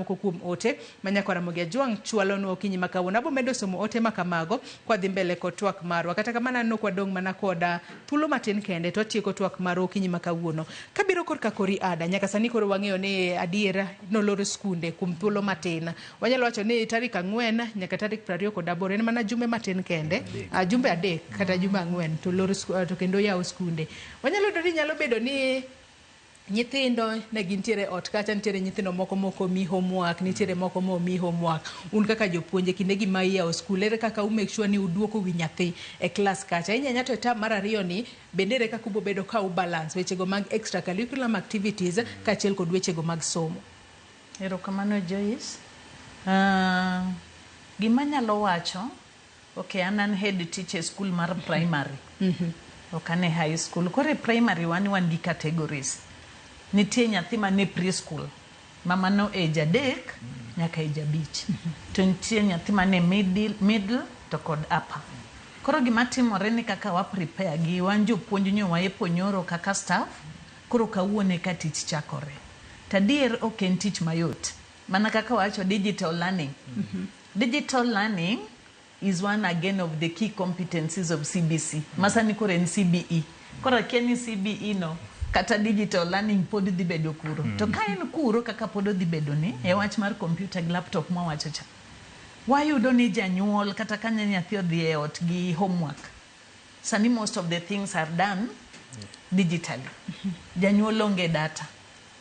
moko kuom ote ma nyaka Ramogi Ajwang' chwalonwa okinyi ma kawuono. Abo medo somo ote ma kamago kwadhi mbele kod twak marwa. Kata kamano aneno kwadong' mana koda thuolo matin kende to watieko twak marwa okinyi ma kawuono. Kabiro korka kori ada, nyaka sani koro wang'eyo ni adiera nolor skunde kuom thuolo matin. Wanyalo wacho ni tarik 4 nyaka tarik 28 en mana jumbe matin kende, jumbe 3 kata jumbe 4 to lor to kendo yawo skunde. Wanyalo yudo ni nyalo bedo ni nyithindo ne gintiere ot kacha, nitiere nyithindo moko mok omi homework, nitiere moko momi homework. Un kaka jopuonje kinde gi ma iyawo skul, ere kaka u make sure ni uduoko wi nyathi e klas kacha? Ahinya ahinya to e term mar 2 ni bende ere kaka ubo bedo ka u balance wechego mag extracurriculum activities kaachiel kod wechego mag somo? Erokamano Joyce. Gima anyalo wacho, okay, an head teacher e skul mar primary. Ok an e high school. Koro e primary wan gi categories. Nitie nyathi man e preschool ma mano age 3 nyaka age 5. To nitie nyathi man e middle to kod upper. Koro gima timore ni kaka wa prepare gi wan jopuonj nyo waepo nyoro kaka staff, koro kawuono eka tich chakore. To adier ok en tich mayot. Mana kaka wawacho digital learning. Digital learning is one again of the key competencies of CBC. Masani koro en CBE. Koro akia ni CBE no kata digital learning pod dhi bedo kuro. To ka en kuro kaka pod odhi bedo ni e wach mar computer gi laptop mwawacho cha. Wayudo ni janyuol kata ka nyathi odhi e ot gi homework. Sani most of the things are done digitally. Janyuol onge data.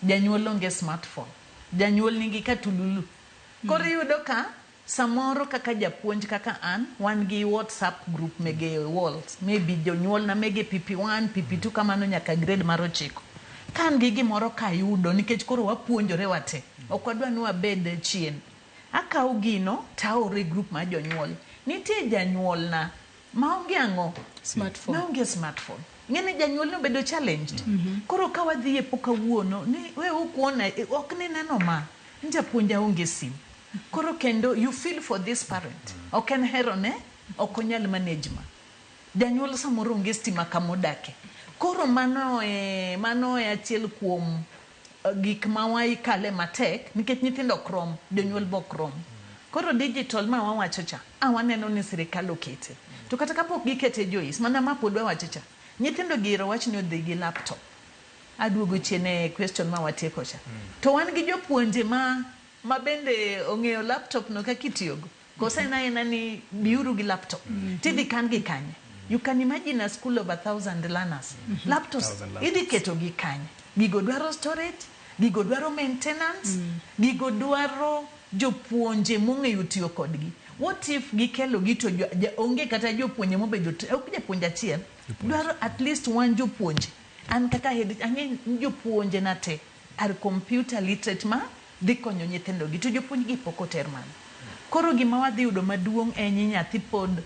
Janyuol onge smartphone. Janyuol nigi katululu. Koro iyudo ka samoro kaka japuonj kaka an, wan gi WhatsApp group mege walls. Maybe jonyuol na mege PP1, PP2 kamano nyaka grade mar 9. Ka an gi gimoro kayudo nikech koro wapuonjore wate. Ok wadwa ni wabed chien. Akawo gino taoro e group mar jonyuol. Nitie janyuol na maonge ang'o? Smartphone. Maonge smartphone. Ing'e ni janyuol ni obedo challenged. Koro ka wadhi e po kawuono ni we ukuona ok ni neno ma ni japuonj aonge sim. Koro kendo you feel for this parent. Ok en hero ne, ok onyal manage ma. Janyuol samoro onge stima kamodake. Koro mano e achiel kuom gik ma waikale matek nikech nyithindo ok rom, jonyuol be ok rom. Koro digital ma wawacho cha, waneno ni sirikal okete. To kata kapok gikete Joyce, mana ma pod wawacho cha, nyithindo gi ero wach ni odhi gi laptop. Aduogo chien e question ma watieko cha. To wan gi jopuonje ma bende ong'eyo laptop no kaka itiyogo. Koso en aena ni biuru gi laptop. Tidhi kan gi kanye. You can imagine a school of 1,000 learners. Laptops, 1,000 laptops. idhi keto gi kanye. Gigo dwaro storage, gigo dwaro maintenance, gigo dwaro jopuonje mong'eyo tiyo kodgi. What if gikelo gi to onge kata jopuonje mobedo, ok japuonj achiel, dwaro at least one jopuonje. An kaka head, ang'e ni jopuonje na te are computer literate ma dhi konyo nyithindo gi, to jopuonj gi pok oter mano. Koro gima wadhi yudo maduong' en ni nyathi pod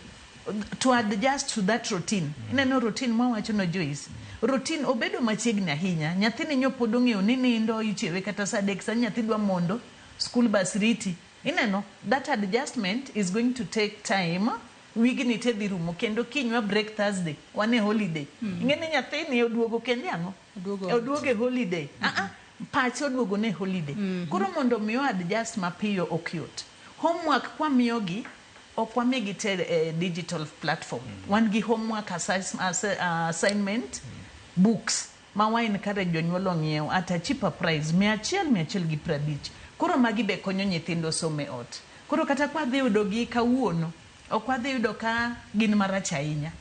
to adjust to that routine. Ineno routine mwawacho no Joyce. Routine obedo machiegni ahinya. Nyathini nyo pod ong'eyo ni nindo ichiewe kata saa 3, sani nyathi dwa mondo school bus riti. Ineno that adjustment is going to take time. Wigni te dhi rumo kendo kiny wa break Thursday, wan e holiday. Ing'e ni nyathini oduogo kendo ang'o? Oduogo e holiday. Pache oduogo ne holiday. Koro mondo mi o adjust mapiyo ok yot. Homework kwa miyogi ok wamigi te e digital platform. Wan gi homework assignment books ma wa encourage jonyuol ong'iew at a cheaper price, 100, 150. Koro magi be konyo nyithindo somo e ot. Koro kata kwa dhi yudo gi kawuono, ok wadhi yudo ka gin marach ahinya.